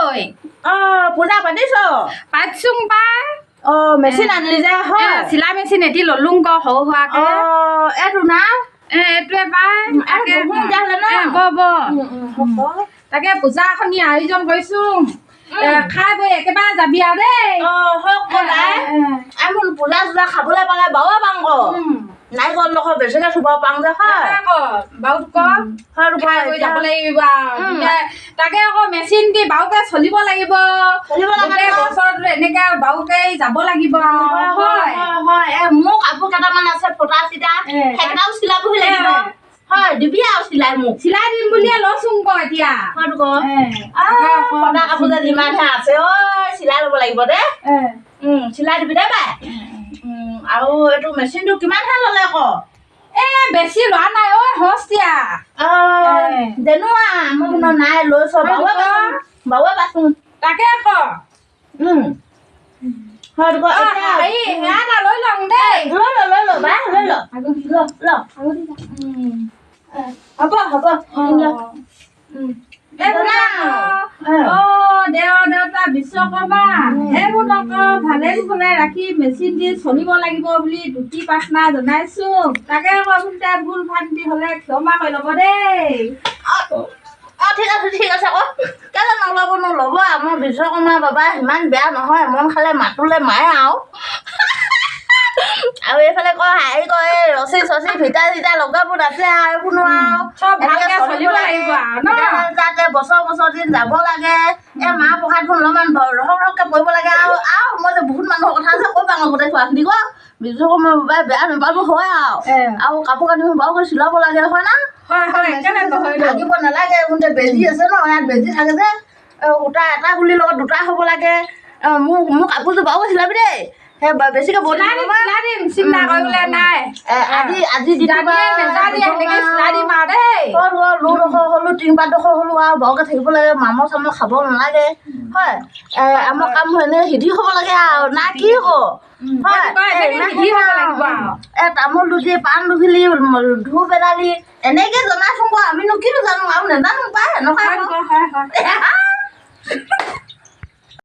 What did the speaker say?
ঐ। অ, পূজা পাতিছ? পাতছোং পাই। অ, মেচিন আনিলি যে হয়? চিলাই মেচিন এটি ললোং ক সৰু সুৰাকে। অ, এইটো না? এইটোৱে পাই। তাকে বহোঁ তেতিয়াহ'লে ন? ব ব। হ'ব। তাকে পূজা এখনি আয়োজন কৰিছো, খাই বৈ একেবাৰে যাবি আৰু দেই। অ, হওক বাই। আমি পূজা চূজা খাবলৈ পালে বাওৱে পাং ক, নাৰিকল ডোখৰ বেছিকে চুব পাং যে হয়। বাউত ক খাই বৈ যাব লাগিব। তাকে আকৌ মেচিন দি বাউকে চলিব লাগিব। চলিব লাগে। গোটেই বছৰটো এনেকে বাউকে যাব লাগিব। হয় হয়। মোৰ কাপোৰ কেইটামান আছে ফটা চিটা, সেইকেইটাও চিলাবহি লাগিব হয়। দিবি আৰু চিলাই মোক। চিলাই দিম বুলিয়ে লৈছোং ক এতিয়া। ফটা কাপোৰ যে যিমানহে আছে ঐ, চিলাই ল'ব লাগিব দেই। চিলাই দিবি দেই বাই। আৰু এইটো মেচিনটো কিমানহে ল'লে আকৌ? এ, বেছি লোৱা নাই ঐ, সস্তীয়া। দেনোৱা, মোৰ কোনো নাই, লৈছ বাবুৱে বাবুৱে পাচোন। তাকে ক। লৈ লওঁ দেই। লৈ ল, লৈ ল বাই, লৈ ল, ল ল। হ'ব হ'ব। অ, দেও দেউতা বিশ্বকৰ্মা, এইবোৰ ভালে কুশলে ৰাখি মেচিন দি চলিব লাগিব বুলি দুটি প্ৰাৰ্থনা জনাইছো। তাকে আকৌ ভুল ভ্ৰান্তি হলে ক্ষমা কৰি ল'ব দেই। অ, ঠিক আছে, ঠিক আছে আকৌ। কেলৈ নল'ব? নল'ব, আমাৰ বিশ্বকৰ্মা বাবা সিমান বেয়া নহয়। মন খালে মাতোলে মায়ে আৰু আৰু এইফালে কয় হেৰি কয় ৰছী চচি ফিটা চিটা লগাব আছে আৰু কোনো আৰু চলিব লাগিব। যাতে বছৰ বছৰ দিন যাব লাগে। এই মাহ প্ৰসাদবোৰ অলপমান ৰহক ৰহকে পৰিব লাগে। আৰু আৰু মই যে বহুত মানুহৰ কথা যে কৈ পাওঁ গোটেই খোৱাখিনি ক, বিশ্বকৰ্মা বাবাই বেয়া নাপাব হয়। আৰু আৰু কাপোৰ কানিবোৰ বাৰুকৈ চিলাব লাগে হয় না? ভাগিব নালাগে। কোনতে বেজি আছে ন, ইয়াত বেজি থাকে যে, সূতা এটা গুলিৰ লগত দুটা হ'ব লাগে। মোৰ কাপোৰযোৰ বাৰু চিলাবি দেই। সেই বেছিকে চিন্তা কৰিবলৈ নাই। আজি আজি লোডোখৰ হ'লো, টিংপাতডোখৰ হ'লো আৰু বৰকে থাকিব লাগে। মামৰ চামৰ খাব নালাগে হয়। আমাৰ কাম এনেই সিদ্ধি হ'ব লাগে আৰু না কি ক হয়? তামোল দুখি, পাণ দুখিলি, ধূপ এডালি এনেকে জনাইছোং। আমিনো কিনো জানো আৰু, নাজানো পাই এনেকুৱা।